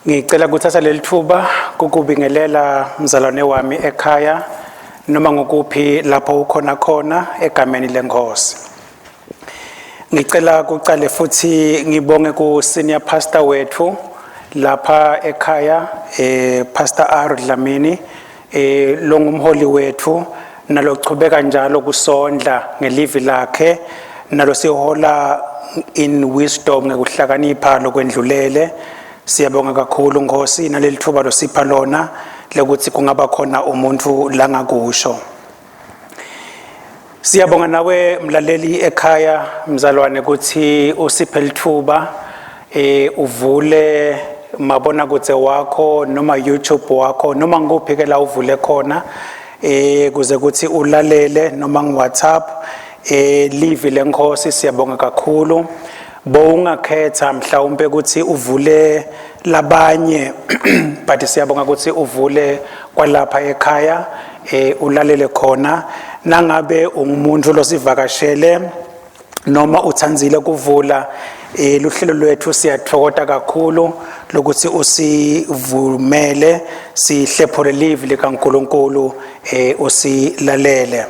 Ngicela kuthatha leli thuba kukubingelela mzalwane wami ekhaya noma ngukuphi lapho ukhona khona egameni lenkosi. Ngicela kucale futhi ngibonge ku senior pastor wethu lapha ekhaya Pastor R Dlamini longumholi wethu nalochubeka njalo kusondla ngelivi lakhe nalosihola in wisdom ngekuhlakanipha lokwendlulele. Siyabonga kakhulu Nkosi naleli thuba losipha lona lokuthi kungaba khona umuntu langakusho. Siyabonga nawe mlaleli ekhaya mzalwane ukuthi usiphe lithuba uvule mabona kudze wakho noma YouTube wakho noma ngikuphi ke la uvule khona kuze kuthi ulalele noma ngi-WhatsApp livi lenkosi. Siyabonga kakhulu. Bowungakhetha mhlawumbe ukuthi uvule labanye, but siyabonga ukuthi uvule kwalapha ekhaya ulalele khona. Nangabe ungumuntu losivakashele noma uthandzile kuvula luhlelo lwethu, siyathokoza kakhulu lokuthi usivumele sihlephule livi likaNkuluNkulu usilalele.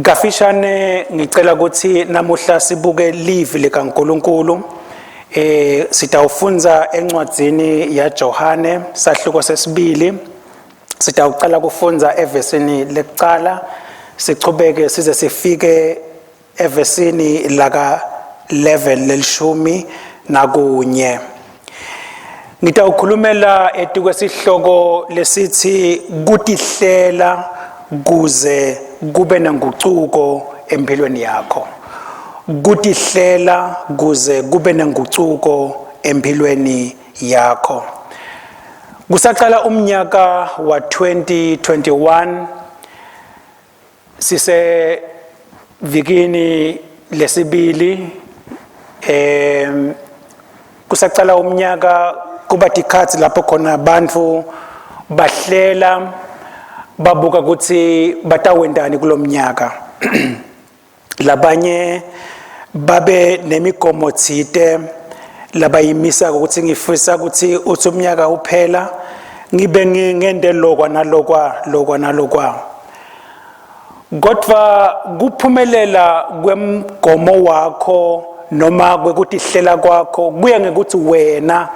Kafishane ngicela ukuthi namuhla sibuke livi likaNkuluNkulu. Sitawufundza encwadzini yaJohane sahluko sesibili. Sitawucala kufundza evesini lekucala sichubeke size sifike evesini laka 11 11. Ngitawukhulumela etikwesihloko lesithi kutihlela kuze kube nengucuko empilweni yakho. Kutihlela kuze kube nengucuko empilweni yakho. Kusaqala umnyaka wa 2021, sise vikini lesibili. Kusaqala umnyaka kuba tikhatsi lapho khona abantu bahlela, babuka ukuthi batawendani kulomnyaka. Labanye babe nemigomo tsite labayimisa ukuthi ngifisa ukuthi uthi umnyaka uphela ngibe ngingende lokwa nalokwa, lokwa nalokwa. Kodwa kuphumelela kwemgomo wakho noma kwekutihlela kwakho kuya ngekuthi wena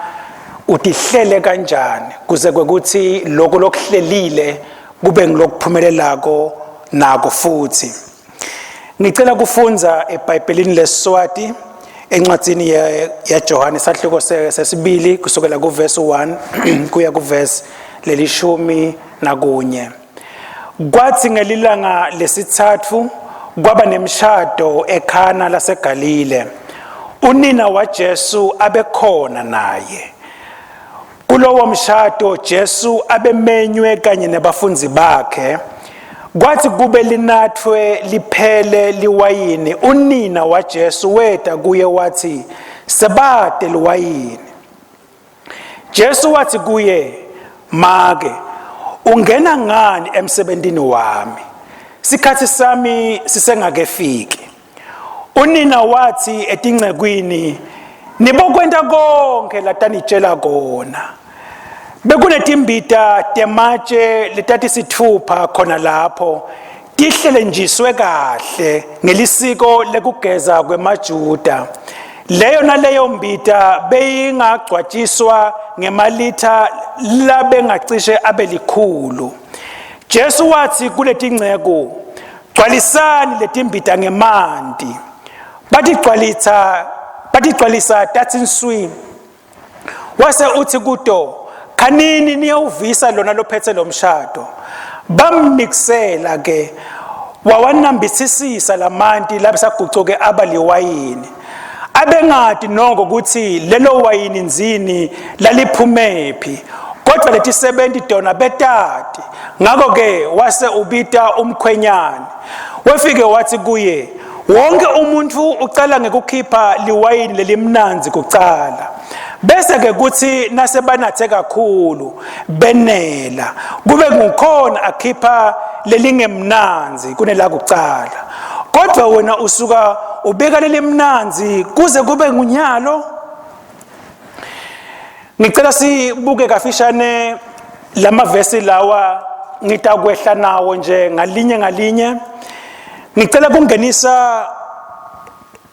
utihlele kanjani kuze kwekuthi lokho lokuhlelile kube ngilokuphumelelako nako futhi. Ngicela kufundza eBhayibhelini leSiswati encwadzini yaJohane sahluko sesibili kusukela kuvesi 1 kuya kuvesi 11. Kwathi ngelilanga lesithathu kwaba nemshado eKhana laseGalile. Unina waJesu abekhona naye. Kulowo mshado Jesu abemenywe kanye nabafundzi bakhe. Kwathi kube linathwe liphele liwayini, unina waJesu weta kuye wathi, "Sebate liwayini." Jesu wathi kuye, "Make, ungena ngani emsebentini wami? Sikhathi sami sisengakefiki." Unina wathi etincekwini, "Nibokwenta konke latanitshela kona." Bekunetimbita tematshe letatisitfupha khona lapho, tihlelenjiswe kahle ngelisiko lekugeza kwemaJuda. Leyo naleyo mbita beyingagcwatshiswa ngemalitha labengacishe abe 100. Jesu wathi kuletinceku, "Gcwalisani letimbita ngemanti." Batigcwalisa tatsi nswi. Wase uthi kuto, "Khanini niyewuvisa lona lophethe lo mshado." Bamnikisela ke, wawanambithisisa lamanti labesagucuke aba liwayini. Abengati noko ukuthi lelo wayini nzini laliphumephi, kodwa letisebenti tona betati. Ngakho ke wase ubita umkhwenyane, wefike wathi kuye, "Wonke umuntu ucala ngekukhipha liwayini lelimnandzi kucala, bese ke kuthi nasebanathe kakhulu benela, kube ngukhona akhipha lelingemnandzi kunelakucala. Kodwa wena usuka ubeka lelimnandzi kuze kube ngunyalo." Ngicela sibuke kafishane lamavesi lawa, ngitakwehla nawo nje ngalinye ngalinye. Ngicela kungenisa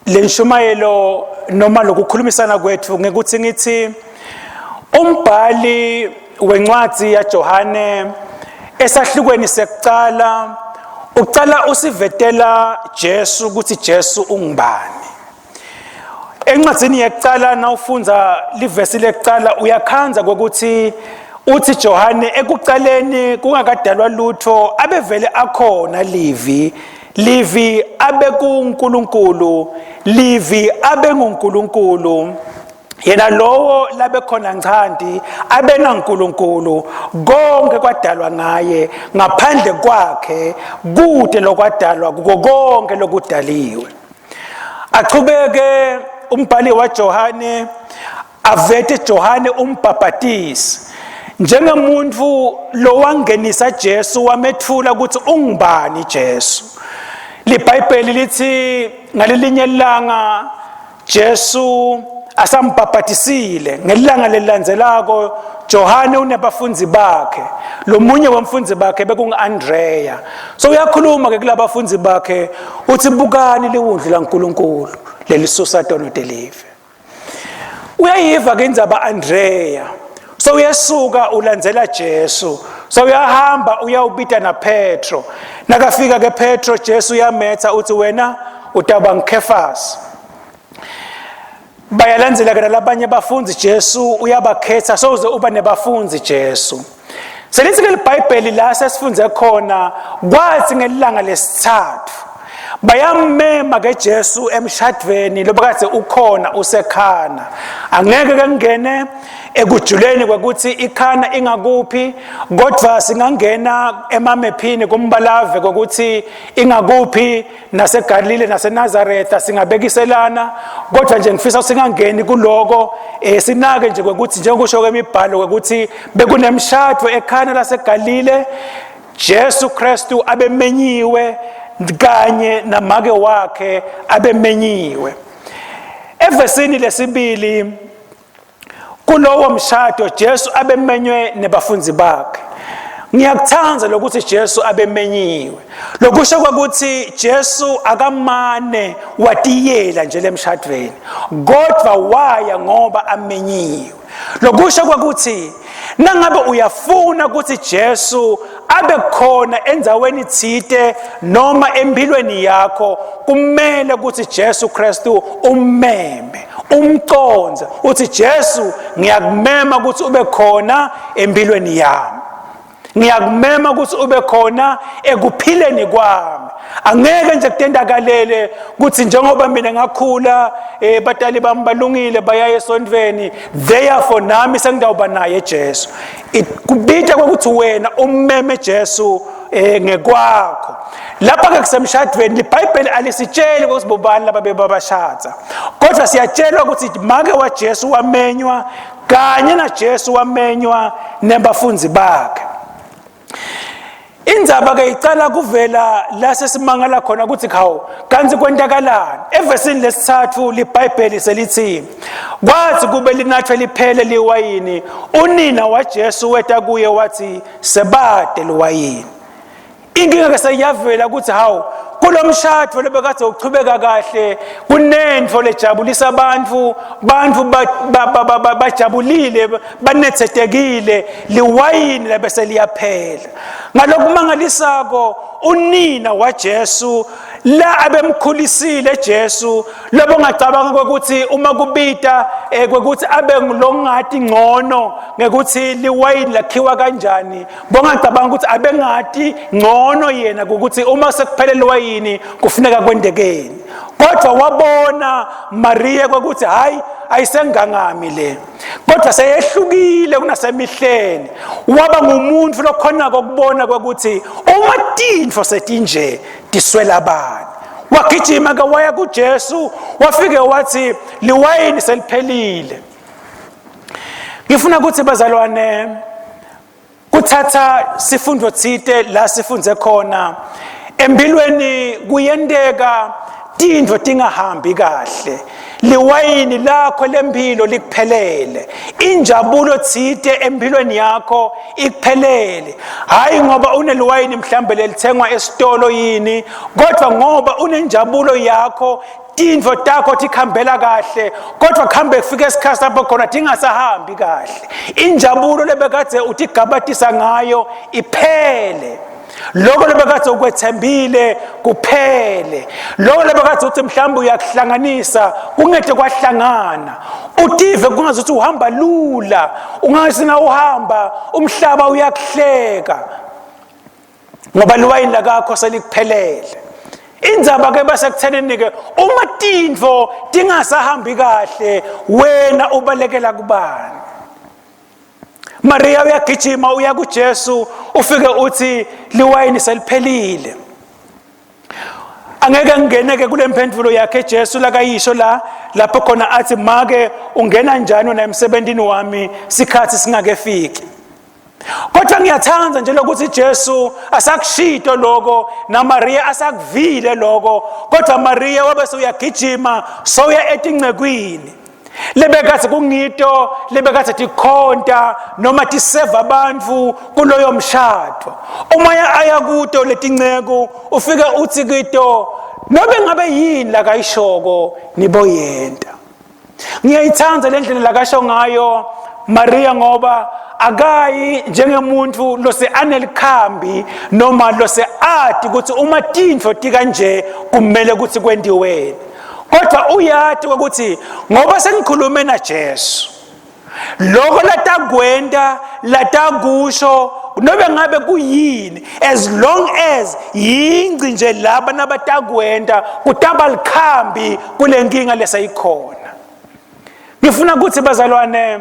lenshumayelo noma lokukhulumisana kwethu ngekuthi ngithi umbhali wencwadi yaJohane esahlukweni sekucala ucala usivetela Jesu ukuthi Jesu ungubani. Encwadzini yekucala nawufundza livesi lekucala uyakhandza kwekuthi uthi Johane ekucaleni kungakadalwa lutho abevele akhona livi, livi abe kuNkulunkulu, livi abe nguNkulunkulu. Yena lowo labe khona nchanti abe naNkulunkulu, konke kwadalwa ngaye, ngaphandle kwakhe kude lokwadalwa kuko konke lokudaliwe. Achubeke umbhali waJohane avete Johane umbhabhatisi njengemuntu lowangenisa Jesu wamethula ukuthi ungubani Jesu. LiBhayibheli lithi ngalelinye ilanga Jesu asambhabhatisile, ngelanga lelilandzelako Johane unebafundi bakhe, lomunye wemfundi bakhe bekungu-Andreya. So uyakhuluma ke kulabafundi bakhe uthi bukani liwundlu laNkulunkulu lelisusa tono telive. Uyayiva ke indzaba Andreya. So uyesuka ulandzela Jesu. So uyahamba uyawubita naPetro. Nakafika ke Petro, Jesu uyametha uthi wena utawuba nguKhefasi. Bayalandzela ke nalabanye abafundi, Jesu uyabakhetha, soze uba nebafundi Jesu. Selithi ke liBhayibheli la sesifunze khona kwathi ngelanga lesithathu bayammema ke Jesu emshadweni lobakade ukhona usekhana. Angeke ke ngene ekujuleni kwekuthi ikhana ingakuphi, kodwa singangena emamephini kumbalave kokuthi ingakuphi naseGalile naseNazaretha, singabekiselana, kodwa nje ngifisa singangeni kuloko. Sinake nje kwekuthi njengokusho kwemibhalo kwekuthi bekunemshado ekhana laseGalile, Jesu Kristu abemenyiwe kanye namake wakhe abemenyiwe. Evesini lesibili kulowo mshado Jesu abemenywe nebafundi bakhe. Ngiyakuthanda lokuthi Jesu abemenyiwe. Lokusho ukuthi Jesu akamane watiyela nje lemshadweni, kodwa waya ngoba amenyiwe. Lokusho ukuthi nangabe uyafuna ukuthi Jesu abe khona endzaweni thite noma empilweni yakho, kumele ukuthi Jesu Kristu ummeme, umconze, uthi Jesu ngiyakumema ukuthi ube khona empilweni yami, ngiyakumema ukuthi ube khona ekuphileni kwami. Angeke nje kutendakalele ukuthi njengoba mina ngakhula batali bami balungile baya esontweni, therefore nami sengidawuba naye Jesu. Kubita kwekuthi wena ummeme Jesu ngekwakho. Lapha ke kusemshadweni iBhayibheli alisitsheli ukuthi bobani laba bebabashada, kodwa siyatshelwa ukuthi make waJesu wamenywa kanye naJesu wamenywa nebafundi bakhe. Indzaba ke icala kuvela la sesimangala khona ukuthi khawu kanti kwentakalani. Evesini lesithathu liBhayibheli selithi kwathi kube linathwe liphele liwayini, unina waJesu weta kuye wathi sebade liwayini. Inkinga ke seyiyavela ukuthi hawu kulomshado lebekade uchubeka kahle, kunentfo lejabulisa abantu, bantu bajabulile, banethetekile, liwayini labese liyaphela. Ngalokumangalisako unina waJesu la abemkhulisile Jesu, lobo ngacabanga ukuthi uma kubita kwekuthi abe ngulongati ngcono ngekuthi liwayini lakhiwa kanjani, bongacabanga ukuthi abengati ngcono yena ukuthi uma sekuphelele liwayini kufuneka kwendekeni, kodwa wabona Maria ukuthi hayi ayisengangami le, kodwa seyehlukile kunasemihleni. Waba ngumuntu lokhona kokubona kwekuthi uma tintfo setinje tiswela bani. Wagijima ke waya kuJesu, wafike wathi liwayini seliphelile. Ngifuna ukuthi bazalwane kuthatha sifundo thite la sifunze khona empilweni, kuyenteka tintfo tingahambi kahle. Liwayini lakho lempilo likuphelele. Injabulo thite empilweni yakho ikuphelele. Hayi ngoba uneliwayini mhlambe lelithengwa esitolo yini, kodwa ngoba unenjabulo yakho tintfo takho tikhambela kahle kodwa kuhambe kufike isikhathi lapho khona tingasahambi kahle injabulo lebekadze utigabatisa ngayo iphele lokho lebekadze ukwethembile kuphele lokho lebekadze uthi mhlawumbe uyakuhlanganisa kungede kwahlangana utive kungazuthi uhamba lula ungathi nawuhamba umhlaba uyakuhleka ngoba liwayini lakakho selikuphelele indzaba ke basekuthenini ke uma tintfo tingasahambi kahle wena ubalekela kubani Maria uyagijima uya kuJesu ufike uthi liwayini seliphelile angeke ngingeneke kule mphendvulo yakhe Jesu lakayisho la lapho khona athi make ungena njani wena emsebentini wami sikhathi singakefiki kodwa ngiyathanda nje lokuthi Jesu asakushito lokho naMaria asakuvile lokho kodwa Maria wabe seyagijima soya etincekwini lebekatsi kungito lebekatsi tikhonta noma tiseva bantfu kuloyo mshado uma aya kuto letinceku ufike utsi kito nobe ngabe yini lakayishoko niboyenta ngiyayithanda le ndlela lakasho ngayo Maria ngoba akayi njengemuntu lose anelikhambi noma lose ati ukuthi uma tintfo tikanje kumele ukuthi kwentiweni kodwa uyati ukuthi ngoba sengikhulume naJesu lokho latakwenta latakusho nobe ngabe kuyini as long as yingci nje laba nabatakwenta kutaba likhambi kule nkinga leseyikhona ngifuna ukuthi bazalwane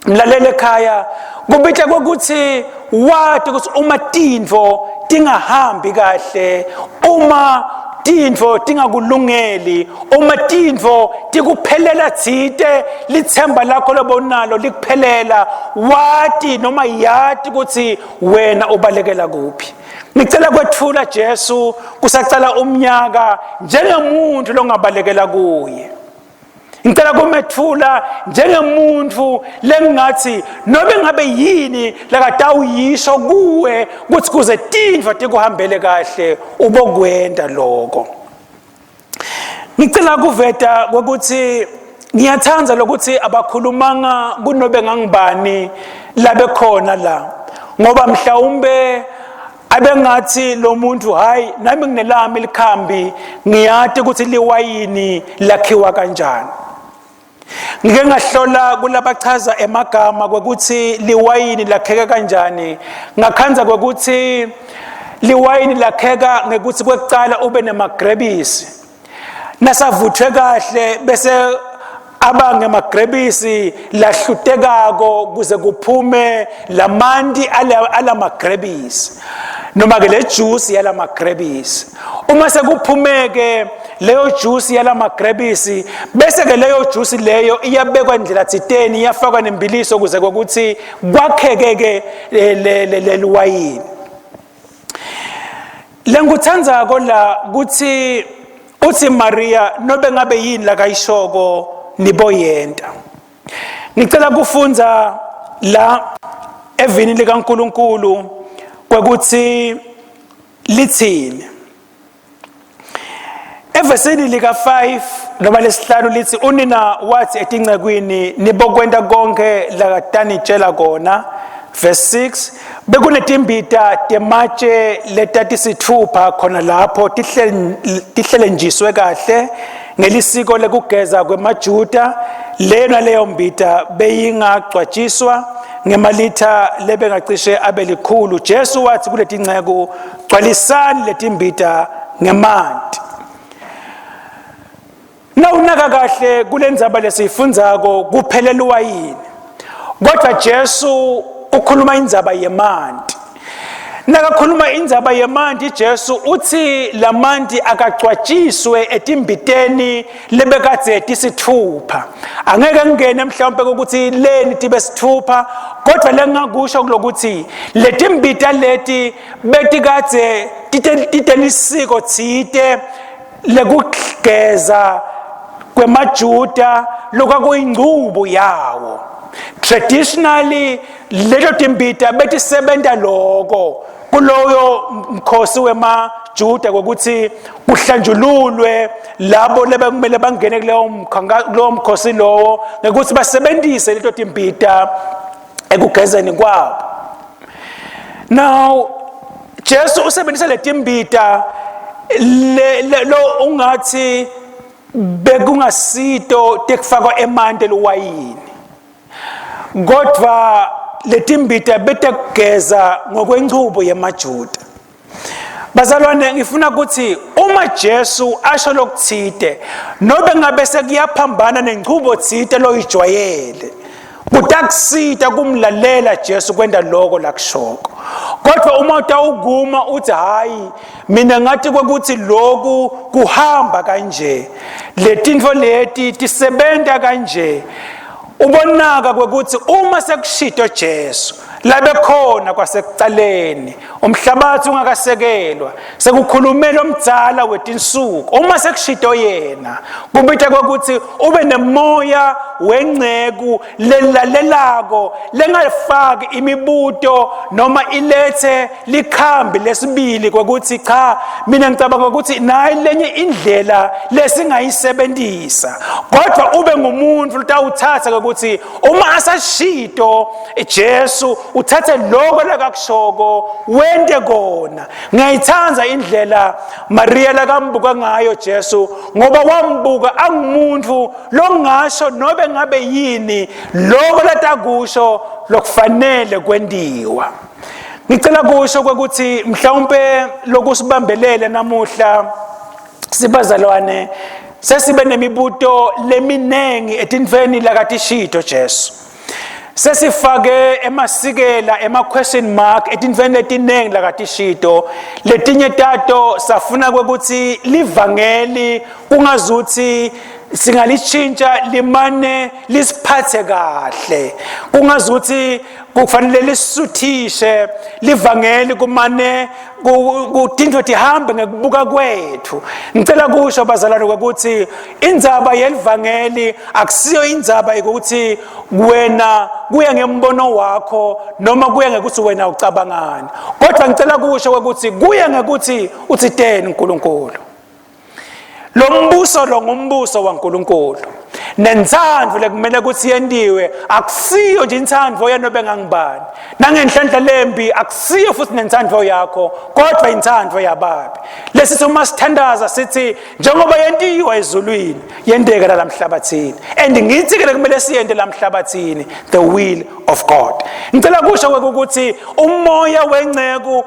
mlalele ekhaya kubita kokuthi wati ukuthi uma tintfo tingahambi kahle uma tintfo tingakulungeli uma tintfo tikuphelela tsite lithemba lakho lobonalo likuphelela wati noma yati ukuthi wena ubalekela kuphi ngicela kwetfula Jesu kusacala umnyaka njengemuntu longabalekela kuye ngicela kumethula njengemuntu lengingathi nobe ngabe yini lakatawuyisho kuwe kutsi kuze tintfo tikuhambele kahle ubokwenta loko ngicela kuveta kwekutsi ngiyathanda lokuthi abakhulumanga kunobe ngangibani labekhona la ngoba mhlawumbe abengathi lo muntu hayi nami nginelami likhambi ngiyati ukuthi liwayini lakhiwa kanjani ngike ngahlola kulabachaza emagama kwekuthi liwayini lakheka kanjani ngakhanza kwekuthi liwayini lakheka ngekuthi kwekucala ube nemagrebisi nasavuthwe kahle bese aba ngemagrebisi lahlutekako kuze kuphume lamanti alamagrebisi noma ke le juice yalamagrebisi uma sekuphumeke leyo juice yalamagrebisi bese ke leyo juice leyo iyabekwa ndlela thiteni iyafakwa nembiliso kuze kokuthi kwakheke ke leliwayini Lengikuthandzako la kutsi utsi Maria nobe ngabe yini lakayishoko niboyenta. Ngicela kufundza la evini likaNkuluNkulu kwekuthi lithini. Evesini lika-5 noma lesihlanu lithi unina wathi etincekwini nibokwenta konke lakatanitshela kona verse 6 bekunetimbita tematshe letatisithupha khona lapho tihlelenjiswe kahle ngelisiko lekugeza kwemajuda leyo naleyo mbita beyingagcwatshiswa ngemalitha lebengacishe abe likhulu Jesu wathi kuletinceku gcwalisani letimbita ngemanti nawunaka kahle kulendzaba lesiyifundzako kuphelela uwayini kodwa Jesu ukhuluma indzaba yemanti nakakhuluma indzaba yemanti Jesu uthi lamanti akagcwatshiswe etimbiteni lebekadze tisithupha angeke ngingene mhlawumbe ukuthi leni tibe sithupha kodwa lengingakusho kulokuthi letimbita leti betikadze titelisiko tsite lekugeza kwemaJuda lokwakuyingcubo yawo. Traditionally leto timbita betisebenta loko kuloyo mkhosi wemaJuda kwekuthi kuhlanjululwe labo lebekumele bangene kulowo mkhosi lowo ngekuthi basebenzise leto timbita ekugezeni kwabo. Now Jesu usebenzisa letimbita lo ungathi bekungasito tekufakwa emanti eliwayini, kodwa letimbita betekugeza ngokwenchubo yemaJuda. Bazalwane, ngifuna ukuthi uma Jesu asho lokuthite nobe ngabe sekuyaphambana nenchubo thite loyijwayele, kutakusita kumlalela Jesu kwenta loko lakushoko. Kodwa uma utawukuma uthi hayi, mina ngathi kwekuthi loku kuhamba kanje, letintfo leti tisebenta kanje, ubonaka kwekuthi uma sekushito Jesu labekhona kwasekucaleni umhlabathi ungakasekelwa, sekukhulume lomdzala wetinsuku, uma sekushito yena kubita kwekuthi ube nemoya wenceku lelalelako, lengafaki imibuto noma ilethe likhambi lesibili kwekuthi cha, mina ngicabanga ukuthi nayi lenye indlela lesingayisebenzisa, kodwa ube ngumuntu lotawuthatha ukuthi uma asashito Jesu uthathe lokho lakakushoko wente kona. Ngiyayithanda indlela Maria lakambuka ngayo Jesu, ngoba wambuka angumuntu longasho nobe ngabe yini lokho latakusho lokufanele kwentiwa. Ngicela kusho ukuthi mhlawumbe lokusibambelele namuhla sibazalwane, sesibe nemibuto leminengi etintfweni lakatishito Jesu. Sesifake emasikela, ema-question mark etintfweni letinengi lakatishito. Letinye tato safuna kwekuthi livangeli kungazuthi singalishintsha limane lisiphathe kahle, kungazuthi kufanele lisuthishe livangeli kumane kutintfo tihambe ngekubuka kwethu. Ngicela kusho bazalwane ukuthi indzaba yelivangeli akusiyo indzaba ukuthi wena kuya ngembono wakho noma kuya ngekuthi wena ucabangani, kodwa ngicela kusho ukuthi kuya ngekuthi uthiteni uNkulunkulu. Lo mbuso lo ngumbuso waNkulunkulu, nentsandvo lekumele ukuthi yentiwe akusiyo nje intsandvo yanobe ngangibani, nangenhlanhla lembi akusiyo futhi nentsandvo yakho, kodwa intsandvo yababi. Lesithi uma sithandaza sithi njengoba yentiwa ezulwini yenteka la lamhlabathini, and ngithi ke kumele siyente lamhlabathini the will of God. Ngicela kusho ukuthi umoya wenceku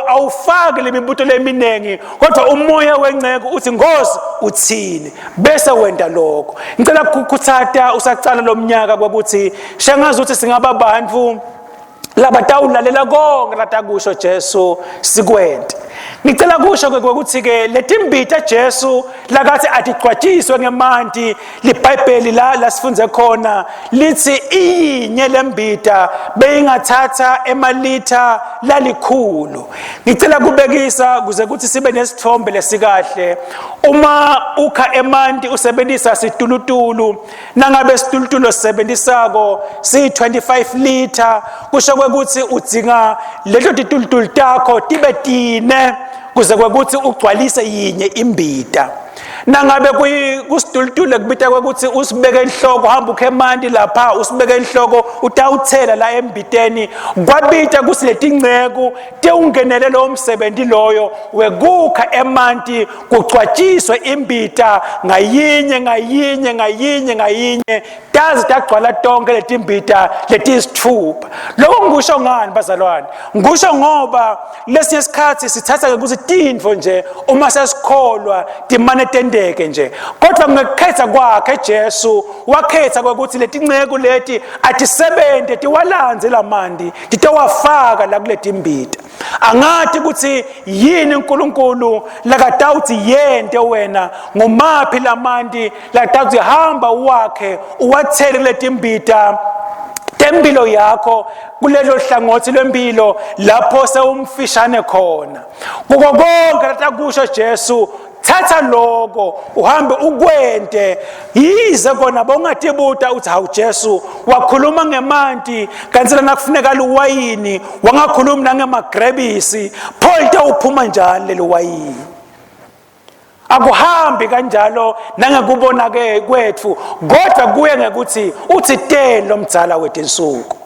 awufaki lemibuto leminingi, kodwa umoya wenceku uthi Nkosi uthini, bese wenta lokho. Ngicela ukukhuthata usacala lomnyaka ukuthi shengazi ukuthi singaba abantu labatawulalela konke latakusho Jesu sikwente. Ngicela kusho ke ukuthi ke letimbita Jesu lakathi atigcwatshiswe ngemanti, liBhayibheli la lasifunze khona lithi iyinye lembita beyingathatha emalitha lalikhulu. Ngicela kubekisa kuze kuthi sibe nesithombe lesikahle. Uma ukha emanti usebenzisa situlutulu, nangabe situlutulu sisebenzisako siyi-25 liter, kusho kwekuthi udzinga leto titulutulu takho tibe tine kuze kwekuthi ugcwalise yinye imbita. Nangabe kusitulutulu kubita kwekuthi usibeke enhloko, hamba ukhe emanti lapha usibeke enhloko utawuthela la embiteni, kwabita kuthi letinceku tewungenele lowo msebenzi loyo wekukha emanti kugcwatshiswe imbita ngayinye ngayinye ngayinye ngayinye taze tagcwala tonke letimbita letiyisithupha. Lokho ngikusho ngani bazalwane? Ngikusho ngoba lesinye isikhathi sithatha ukuthi tintfo nje uma sesikholwa timane tenteke nje, kodwa ngekukhetha kwakhe Jesu wakhetha kwekuthi letinceku leti atisebente tiwalandze lamanti titowafaka la kuletimbita. Angati ukuthi yini uNkulunkulu lakatawuthi yente wena, ngumaphi lamanti lakatawuthi hamba uwakhe uwathele kuletimbita tempilo yakho, kulelo hlangothi lwempilo lapho sewumfishane khona. Kuko konke latakusho Jesu, Thatha lokho uhambe ukwente. Yize kona bongatibuta uthi, hawu Jesu wakhuluma ngemanti kanti lana kufuneka liwayini, wangakhulumi nangemagrebisi, pho litawuphuma njani leli wayini? Akuhambi kanjalo nangekubona ke kwethu, kodwa kuye ngekuthi uthi teni lomdzala wetinsuku.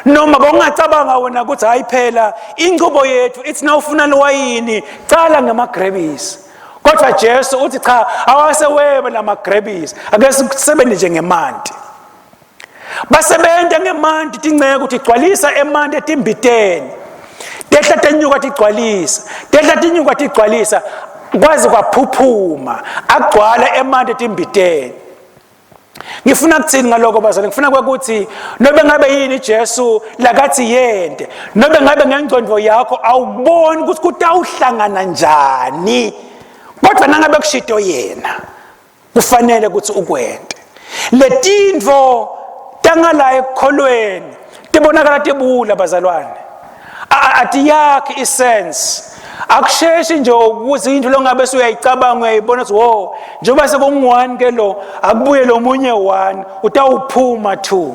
Noma bongacabanga wena ukuthi hayi phela inchubo yethu ithi nawufuna liwayini cala ngemagrebisi, kodwa Jesu uthi cha, awasewebe lamagrebisi, ake sisebenze nje ngemanti. Basebenza ngemanti tinceke tigcwalisa emanti etimbiteni, tehla tenyuka tigcwalisa, tehla tinyuka tigcwalisa, kwaze kwaphuphuma agcwala emanti etimbiteni. Ngifuna kuthini ngaloko bazalwane? Ngifuna ukuthi nobe ngabe yini Jesu lakathi yente, nobe ngabe ngengcondvo yakho awuboni ukuthi kutawuhlangana njani, kodwa nangabe kushito yena kufanele ukuthi ukwente. Letintfo tangala ekukholweni tibonakala tibula bazalwane, atiyakhi isense. Akusheshi nje ukuthi into longabe usuyayicabanga uyayibona ukuthi wo, njengoba sekungu-1 ke lo, akubuye lo munye 1 utawuphuma 2.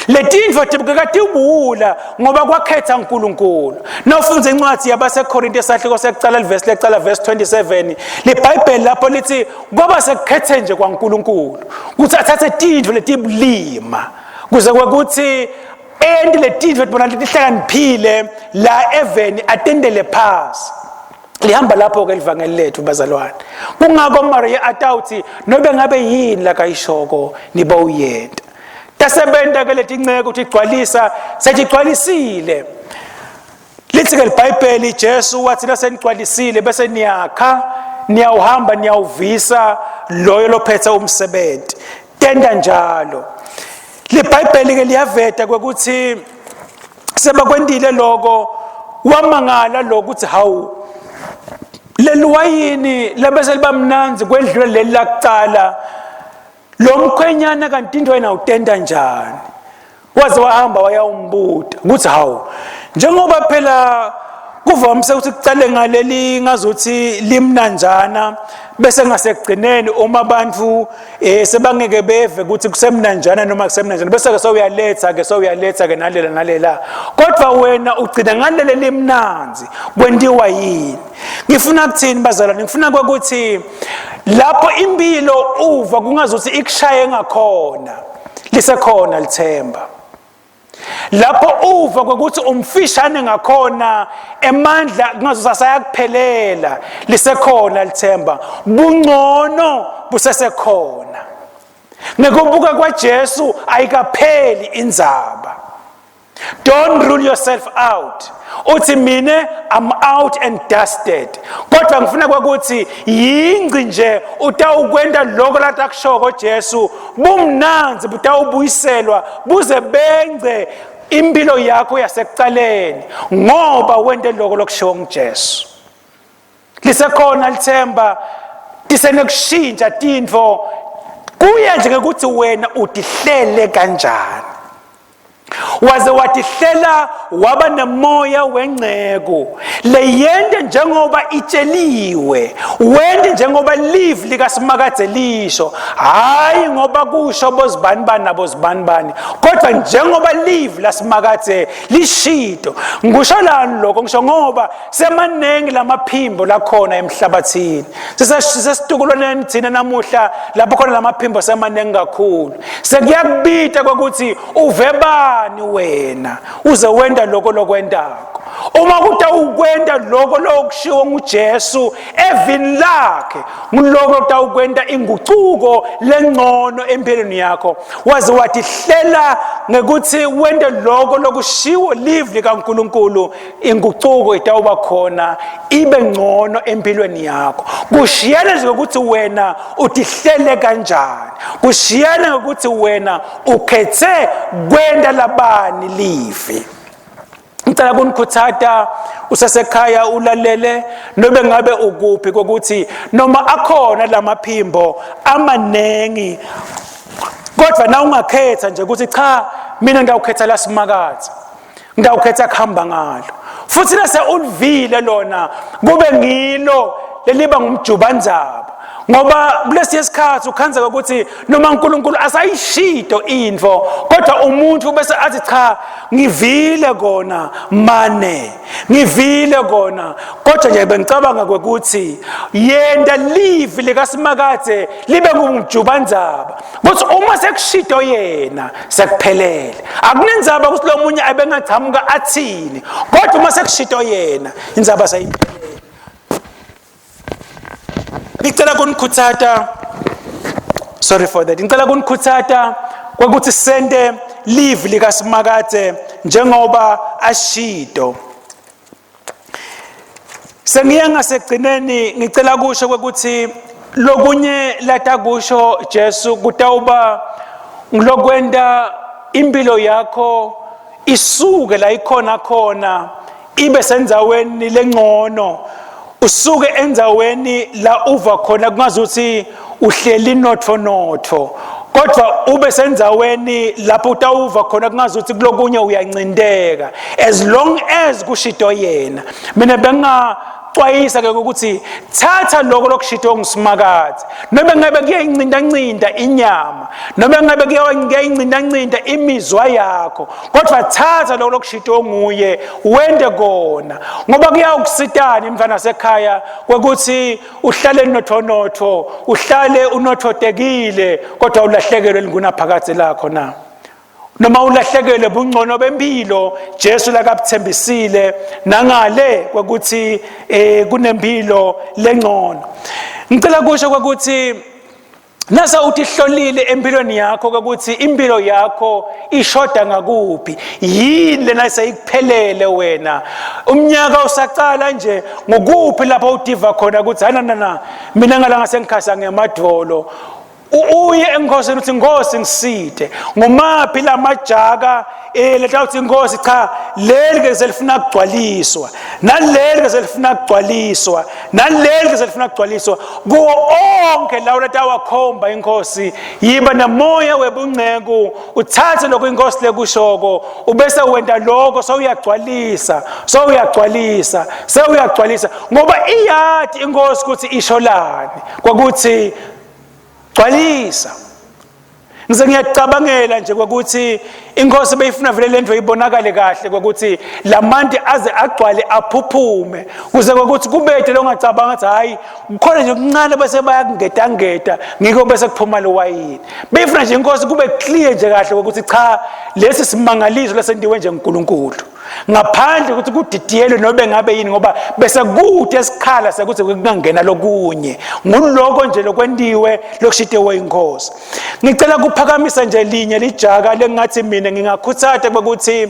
Letintfo tibukeka tibula ngoba kwakhetha uNkulunkulu. Nawufundza incwadi yabaseKorinte esahluko sekucala livesi lecala verse 27, liBhayibheli lapho lithi kwaba sekukhethe nje kwaNkulunkulu ukuthi athathe tintfo letibulima kuze kwekuthi enti letintfo tibona letihlakaniphile la eveni atendele phasi. Lihamba lapho-ke livangeli lethu bazalwane. Kungako Maria atawuthi nobe ngabe yini lakayishoko niba uyenta. Tasebenta-ke letinceke tigcwalisa, setigcwalisile. Lithi-ke libhayibheli Jesu wathi nasenigcwalisile bese niyakha, niyawuhamba niyawuvisa loyo lophethe umsebenzi. Tenta njalo. Libhayibheli-ke liyaveta kwekuthi sebakwentile loko, wamangala lokuthi hawu, leli wayini labese liba mnandzi kwendlula leli lakucala. Lo mkhwenyana kanti into yena utenta njani? Waze wahamba wayawumbuta ukuthi hawu, njengoba phela kuvamise ukuthi kucale ngaleli ngazuthi limnanjana, bese ngasekugcineni uma abantu sebangeke beve ukuthi kusemnanjana noma kusemnanjana, bese ke sewuyaletha ke sewuyaletha ke nalela nalela, kodwa wena ugcina ngalele limnanzi, kwentiwa yini? Ngifuna kuthini bazalwane? Ngifuna ukuthi lapho impilo uva kungazuthi ikushaye ngakhona, lisekhona lithemba. Lapho uva kokuthi umfishane ngakhona emandla kungazuthi asayakuphelela, lisekhona lithemba. Bungcono busesekhona. Ngekubuka kwaJesu ayikapheli indzaba. Don't rule yourself out. Uthi mine I'm out and dusted. Kodwa ngifuna ukuthi yingci nje utawukwenta lokho latakushoko Jesu, bumnandzi butawubuyiselwa buze bengce impilo yakho yasekucaleni ngoba wente lokho lokushiwo nguJesu. Lisekhona lithemba, tisenekushintsha tintfo kuye nje ngekuthi wena utihlele kanjani. Waze watihlela waba nemoya wengceko leyente njengoba itsheliwe, wente njengoba live likaSimakadze lisho, hayi ngoba kusho bozibanibani nabozibanibani, kodwa njengoba live laSimakadze lishito. Ngisho lani lokho? Ngisho ngoba semaningi lamaphimbo lakhona emhlabathini. Sisesitukulwaneni thina namuhla lapho khona lamaphimbo semaningi kakhulu. Sekuyakubita ukuthi uve bani wena uze wenta lokho lokwentako. Uma kutawukwenta lokho lokushiwo nguJesu evini lakhe, nguloko kutawukwenta ingucuko lengcono empilweni yakho. Waze watihlela ngekuthi wente lokho lokushiwo livi likaNkulunkulu, ingucuko itawuba khona ibe ngcono empilweni yakho. Kushiyene nje ukuthi wena utihlele kanjani, kushiyene ngokuthi wena ukhethe kwenta labani livi. Ngicela kunikhuthatha usasekhaya ulalele nobe ngabe ukuphi, kokuthi noma akhona lamaphimbo amanengi, kodwa na ungakhetha nje ukuthi cha, mina ngiyawukhetha lasimakatha, ngiyawukhetha kuhamba ngalo, futhi lase ulivile lona kube ngilo leliba ngumjubandzaba, ngoba kulesiye sikhathi ukhanzeka ukuthi noma uNkulunkulu asayishito intfo, kodwa umuntu bese athi cha, ngivile kona mane, ngivile kona, kodwa nje bengicabanga kwekuthi yenda livi likaSimakadze libe ngumjubandzaba, kuthi uma sekushito yena sekuphelele. Akunendzaba ukuthi lo munye abengachamuka athini, kodwa uma sekushito yena indzaba seyiphelele. Ngicela kunikhuthata, sorry for that, ngicela kunikhuthata kwekuthi sente livi likaSimakadze njengoba ashito. Sengiya ngasekugcineni, ngicela kusho kwekuthi lokunye latakusho Jesu kutawuba ngilokwenta impilo yakho isuke la ikhona khona ibe sendzaweni lengcono, usuke endzaweni la uva khona kungazuthi uhleli notho notho, kodwa ube sendzaweni lapho utawuva khona kungazuthi kulokunye uyancinteka, as long as kushito yena. Mina bengingacwayisa ke ukuthi thatha lokho lokushito nguSimakadze, noma ngabe kuyayincintancinta inyama, noma ngabe kuyayincintancinta imizwa yakho, kodwa thatha lokho lokushito nguye wente kona, ngoba kuyawukusitani mfana sekhaya kwekuthi uhlale nothonotho, uhlale unothotekile, kodwa ulahlekelwe lingunaphakadze lakho na, noma ulahlekelwe bungcono bempilo Jesu lakabuthembisile nangale kwekuthi kunempilo lengcono. Ngicela kusho kwekuthi nasa utihlolile empilweni yakho ukuthi impilo yakho ishoda ngakuphi, yini lena seyikuphelele wena, umnyaka usacala nje, ngokuphi lapho udiva khona ukuthi hayi na, mina ngalanga sengikhasa ngemadvolo. Uye enkosini uthi Nkosi ngiside, ngumaphi lamajaka letawuthi Nkosi cha, leli ke selifuna kugcwaliswa, naleli ke selifuna kugcwaliswa, naleli ke selifuna kugcwaliswa. Kuwo onke lawo latawakhomba inkosi, yiba namoya webunceku, uthathe lokho inkosi lekushoko, ubese wenta lokho, sewuyagcwalisa, sewuyagcwalisa, sewuyagcwalisa, ngoba iyati inkosi ukuthi isholani kwakuthi gcwalisa. Ngise ngiyacabangela nje kwekuthi inkosi beyifuna vele lento ibonakale kahle kwekuthi lamanti aze agcwale aphuphume, kuze kwekuthi kubede longacabanga ukuthi hayi kukhona nje okuncane bese bayakungedangeda, ngiko bese kuphuma lo wayini. Beyifuna nje inkosi kube clear nje kahle kwekuthi cha, lesi simangaliso lesendiwe nje nguNkulunkulu, ngaphandle ukuthi kudidiyelwe nobe ngabe yini, ngoba bese kude esikhala sekuthi kungangena lokunye. Nguloko nje lokwentiwe lokushitiwe inkosi. Ngicela kuphakamisa nje linye lijaka lengathi mina ngingakhuthata ukuthi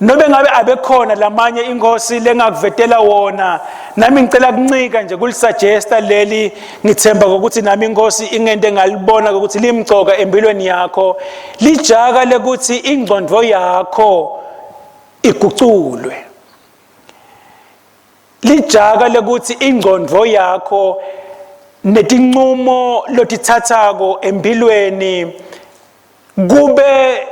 nobe ngabe abekhona lamanye inkosi lengakuvetela wona, nami ngicela kuncika nje kulisuggesta leli, ngithemba ukuthi nami inkosi ingente ngalibona ukuthi limcoka empilweni yakho, lijaka lekuthi ingqondo yakho iguculwe, lijaka lekuthi ingqondo yakho netinqumo lotithathako empilweni kube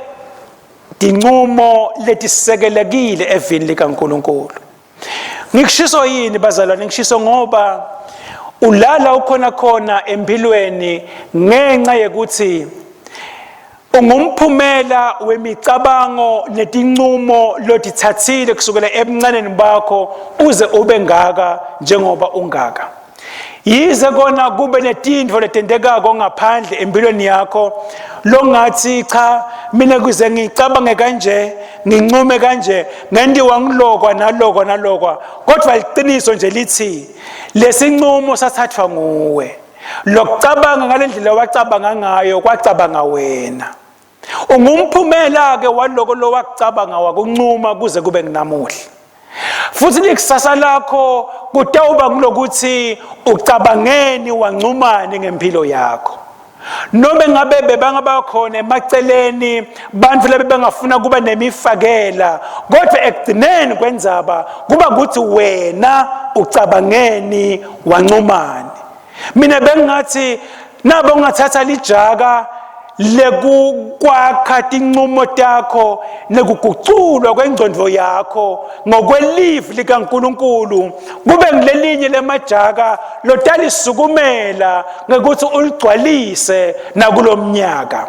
tinqumo letisekelekile evini likaNkuluNkulu. Ngikushiso yini bazalwane? Ngishiso ngoba ulala ukhona khona empilweni ngenxa yekuthi ungumphumela wemicabango netinqumo lotithathile kusukela ebuncaneni bakho uze ube ngaka njengoba ungaka. Yize kona kube netintfo letentekako ngaphandle empilweni yakho longathi cha, mina kuze ngicabange kanje, ngincume kanje, ngentiwa ngilokwa nalokwa nalokwa, kodwa liqiniso nje lithi lesinqumo sathathwa nguwe. Lokucabanga ngalendlela wacabanga ngayo kwacabanga wena. Ungumphumela ke waloko lowakucabanga wakuncuma kuze kube nginamuhla. Futhi likusasa lakho kutawuba kulokuthi ucabangeni wancumani ngempilo yakho. Noma ngabe bebangabakhona emaceleni bantu labe bengafuna kuba nemifakela, kodwa ekugcineni kwendzaba kuba ukuthi wena ucabangeni wancumani. Mina bengingathi nabo ngingathatha lijaka lekukwakha tincumo takho nekuguculwa kwengcondvo yakho ngokwelivi likaNkuluNkulu kube ngilelinye lemajaka lotalisukumela ngekuthi uligcwalise nakulomnyaka.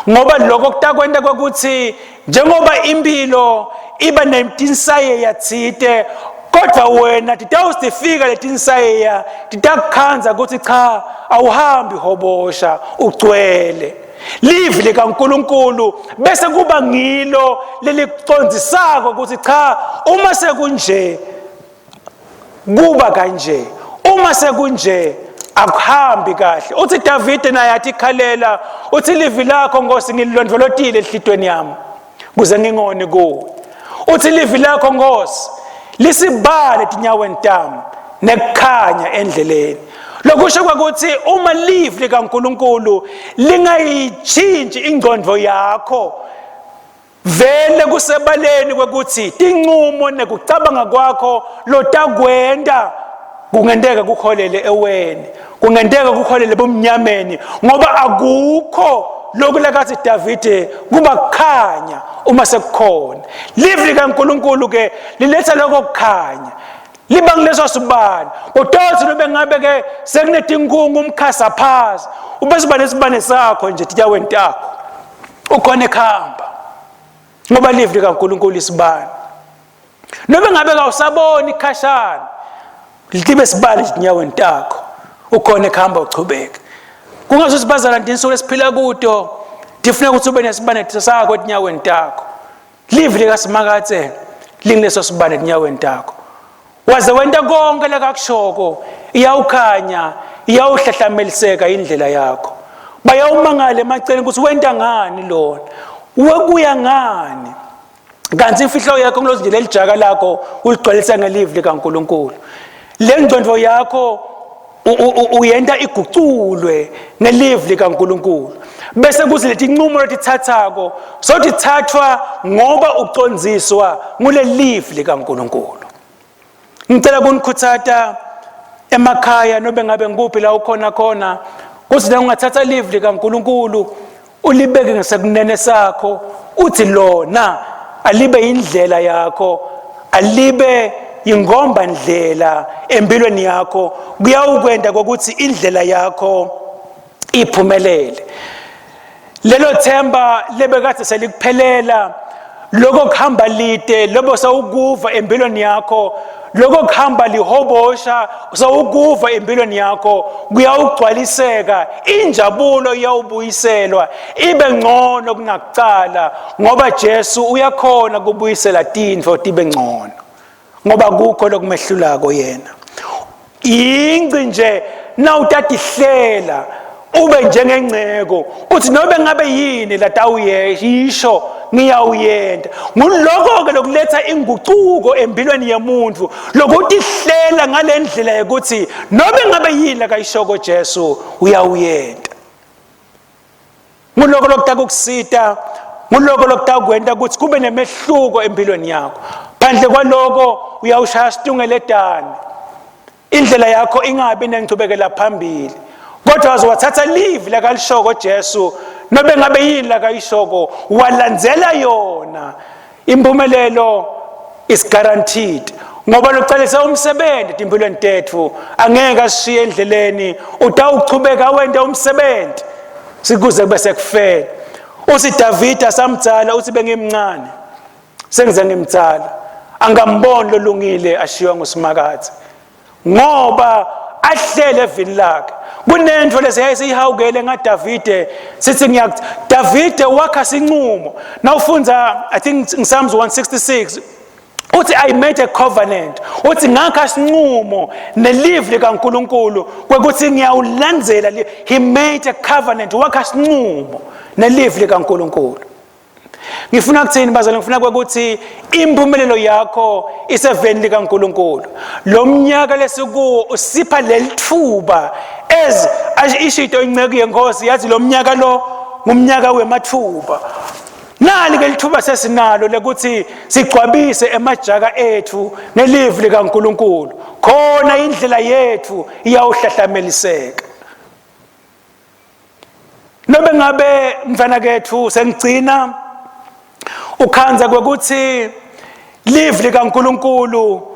Ngoba lokho kutakwenta kwekuthi njengoba impilo iba netinsayeya tsite, kodwa wena titawusifika letinsayeya titakukhandza ukuthi cha, awuhambi hobosha, ugcwele livi likaNkuluNkulu, bese kuba ngilo lelikucondzisako ukuthi cha, uma sekunje kuba kanje, uma sekunje akuhambi kahle. Uthi Davide naye athi khalela, uthi livi lakho Nkosi ngililondvolotile enhlitweni yami kuze ngingoni kuwe. Uthi livi lakho Nkosi lisibale etinyaweni tami nekukhanya endleleni. Lokusho kwakuthi uma livi likaNkuluNkulu lingayitshintshi ingqondo yakho, vele kusebaleni kwekuthi tincumo nekucabanga kwakho lotakwenta kungenteka kuholele eweni, kungenteka kuholele ebumnyameni, ngoba akukho lokhu lakathi Davide kuba kukhanya uma sekukhona. Livi likaNkuluNkulu ke liletha lokho kukhanya, liba ngileso sibane. Utothi nobe ngabe ke sekunetinkhungu umkhasa phasi, ubese uba nesibane sakho nje tinyaweni takho, ukhona ekhamba, ngoba livi likaNkuluNkulu isibane. Noma ngabe kawusaboni ikhashana, libe sibane ezinyaweni takho, ukhona ekhamba uchubeke. Kungazuthi bazalwane tinsuku esiphila kuto tifuna ukuthi ube nesibane sakho etinyaweni takho. Livi likaSimakadze lingileso sibane etinyaweni takho. Waze wenta konke lekakushoko, iyawukhanya, iyawuhlahlameliseka indlela yakho. Bayawumangala emaceleni ukuthi wenta ngani lona, wekuya ngani, kanti imfihlo yakho ngilozi nje lelijaka lakho uligcwalisa ngelivi likaNkuluNkulu. Le ngcondvo yakho uyenta iguculwe ngelivi likaNkuluNkulu, bese kuthi letincumo letithathako sotithathwa ngoba ucondziswa ngulelivi likaNkuluNkulu. Ngicela kunikhuthata emakhaya nobe ngabe ngikuphi la ukhona khona, kuthi la ungathatha livi likaNkuluNkulu ulibeke ngesekunene sakho, uthi lona alibe indlela yakho, alibe ingomba ndlela empilweni yakho, kuyawukwenta kokuthi indlela yakho iphumelele. Lelo themba lebekade selikuphelela, lokho kuhamba lide lobo sawukuva empilweni yakho, lokho kuhamba lihobosha sawukuva empilweni yakho, kuyawugcwaliseka, injabulo iyawubuyiselwa ibe ngcono kunakucala, ngoba Jesu uyakhona kubuyisela tintfo tibe ngcono, ngoba kukho lokumehlulako yena. Ingci nje nawutatihlela ube njengengceko, uthi nobe ngabe yini latawuyisho ngiyawuyenta. Nguloko-ke lokuletha ingucuko empilweni yemuntu, lokutihlela ngale ndlela yokuthi nobe ngabe yini lakayishoko Jesu uyawuyenta. Nguloko lokutakusita, nguloko lokutakwenta ukuthi kube nemehluko empilweni yakho. Phandle kwaloko uyawushaya situngeletane, indlela yakho ingabi nengcubekela phambili. Kodwa wazowathatha livi lakalishoko Jesu, nobe ngabe yini lakayishoko walandzela yona, impumelelo is guaranteed. Ngoba localisa umsebenzi etimpilweni tetfu angeke asishiye endleleni, utawuchubeka wente umsebenzi sikuze kube sekufeni. Uthi Davida samdzala, uthi bengimncane sengize ngimdzala, angamboni lolungile ashiywa nguSimakadze, ngoba ahlele evini lakhe. Kunento lesiyaye siyihawukele ngaDavide, sithi ngiya Davide wakha sinqumo. Nawufundza I think Psalms 166 uthi I made a covenant, uthi ngakha sinqumo nelivi likaNkuluNkulu kwekuthi ngiyawulandzela. He made a covenant, wakha sinqumo nelivi likaNkuluNkulu. Ngifuna kuthini bazalwane? Ngifuna ukuthi impumelelo yakho iseveni likaNkuluNkulu. Lo mnyaka lesikuwo usipha lelithuba, as ishito inceku yenkosi yathi lo mnyaka lo ngumnyaka wemathuba. Nali ke lithuba sesinalo lekuthi sigcwabise emajaka ethu ngelivi likaNkuluNkulu, khona indlela yethu iyawuhlahlameliseka. Nobe ngabe mfana kethu sengigcina ukhandza kwekuthi live likaNkuluNkulu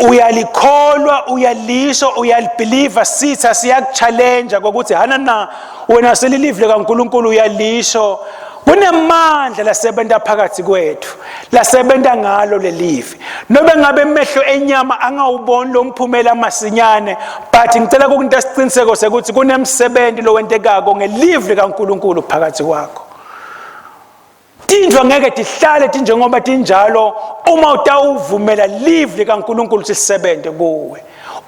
uyalikholwa, uyalisho, uyalibhiliva, sitha siyakuchallenge kokuthi hana na wena selilive likaNkuluNkulu uyalisho. Kunemandla lasebenta phakathi kwethu, lasebenta ngalo lelive. Nobe ngabe emehlo enyama angawuboni lo mphumela masinyane, but ngicela kukunta isiqiniseko sekuthi kunemsebenzi lowentekako ngelive likaNkuluNkulu phakathi kwakho. Tintfo ngeke tihlale tinjengoba tinjalo uma utawuvumela live likaNkuluNkulu sisebenze kuwe.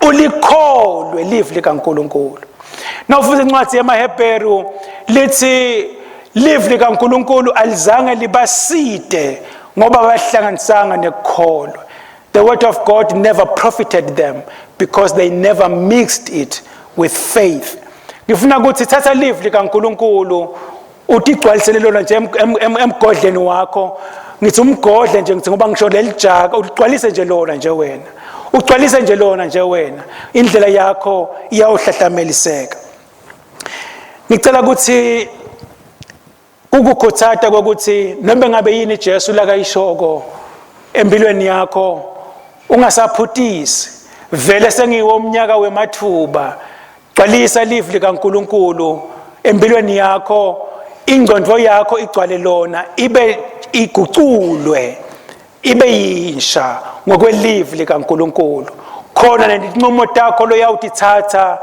Ulikholwe live likaNkuluNkulu. Nawufunda incwadi yemaHebheru lithi live likaNkuluNkulu alizange libaside ngoba bahlanganisanga nekukholwa. The word of God never profited them because they never mixed it with faith. Ngifuna ukuthi thatha live likaNkuluNkulu utigcwalisele lona nje emgodleni wakho. Ngithi umgodle nje, ngithi ngoba ngisho lelijaka, uligcwalise nje lona nje wena, ugcwalise nje lona nje wena, indlela yakho iyawuhlahlameliseka. Ngicela ukuthi kukukhuthata kokuthi noma ngabe yini Jesu lakayishoko empilweni yakho ungasaphutisi, vele sengiwo umnyaka wemathuba. Gcwalisa live likaNkuluNkulu empilweni yakho, ingqondo yakho igcwale lona, ibe iguculwe ibe yinsha ngokwelive likaNkuluNkulu. Khona netinqumo takho loyawutithatha,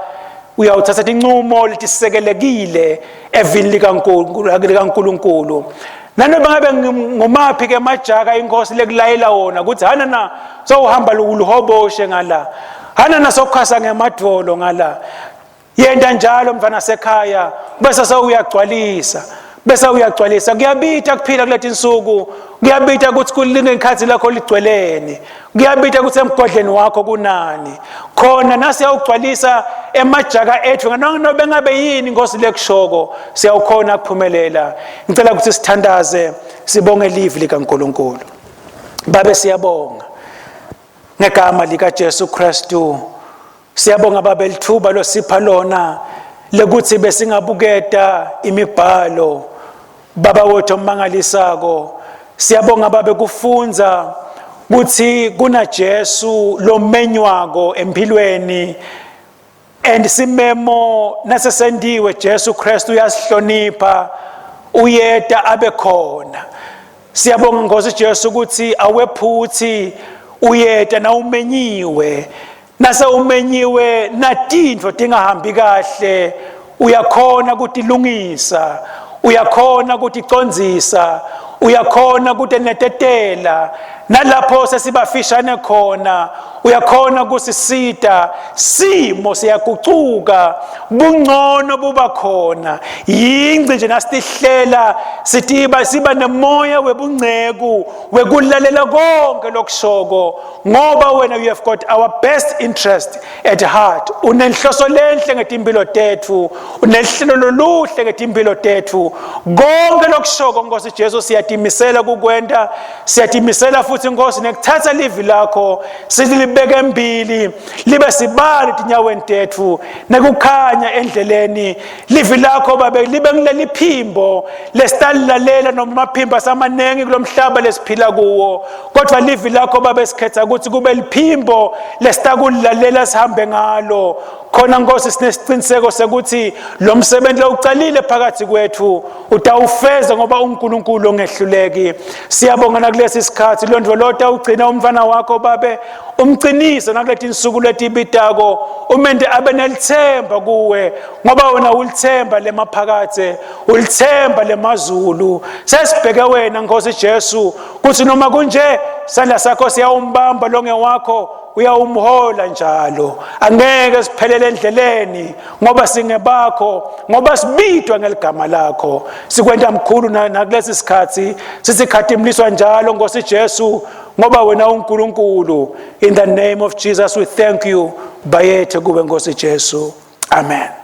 uyawuthatha tinqumo letisekelekile evini likaNkuluNkulu. Nanoba ngabe ngumaphi ke majaka inkosi lekulayela wona ukuthi hana na sowuhamba luhoboshe ngala, hana na sokhasa ngemadvolo ngala, yenta njalo mfana sekhaya, bese sewuyagcwalisa, bese uyagcwalisa. Kuyabita kuphila kuleti nsuku, kuyabita ukuthi kulinge ikhathi lakho ligcweleni, kuyabita ukuthi emgodleni wakho kunani khona. Nasiyawugcwalisa emajaka ethu nobe ngabe yini inkosi lekushoko, siyawukhona kuphumelela. Ngicela ukuthi sithandaze, sibonge live likaNkuluNkulu. Babe, siyabonga ngegama lika Jesu Kristu. Siyabonga Babe lithuba losipha lona lekuthi besingabuketa imibhalo. Baba wethu omangalisako, siyabonga Babe kufunza kuthi kuna Jesu lomenywako empilweni, and simemo nasesendiwe Jesu Kristu uyasihlonipha, uyeta abe khona. Siyabonga Nkosi Jesu ukuthi awephuthi, uyeta nawumenyiwe. Nase umenyiwe natintfo tingahambi kahle, uyakhona kutilungisa, uyakhona kuticondzisa, uyakhona kutenetetela. Nalapho sesibafishane khona uyakhona kusisita, simo siyagucuka, bungcono buba khona. Yingci nje nasitihlela sitiba siba nemoya webungceku wekulalela konke lokushoko, ngoba wena you have got our best interest at heart. Unenhloso lenhle ngetimpilo tethu, unehlelo loluhle ngetimpilo tethu. Konke lokushoko Nkosi Jesu siyatimisela kukwenta, siyatimisela futhi Nkosi nekuthatha livi lakho silibeke embili, libe sibali tinyaweni tethu nekukhanya endleleni. Livi lakho Babe libe ngileli phimbo lesitalilalela, noma amaphimbo asamaningi kulomhlaba lesiphila kuwo, kodwa livi lakho Babe sikhetha ukuthi kube liphimbo lesitakulilalela sihambe ngalo. Khona Nkosi sinesiciniseko sekuthi lo msebenzi lowucalile phakathi kwethu utawufeza, ngoba uNkulunkulu ongehluleki. Siyabonga nakulesi sikhathi, londvolota ugcina umfana wakho Babe, umqinise nakuleti insuku letibitako, umente abe nelithemba kuwe, ngoba wena ulithemba lemaphakathe, ulithemba lemazulu. Sesibheke wena Nkosi Jesu kuthi noma kunje sandla sakho siyawumbamba longe wakho, uyawumhola njalo. Angeke siphelele endleleni ngoba singebakho, ngoba sibidwa ngeligama lakho. Sikwenta mkhulu nakulesi sikhathi, sisikhatimliswa njalo Nkosi Jesu, ngoba wena uNkulunkulu. In the name of Jesus we thank you. Bayethe kube Nkosi Jesu. Amen.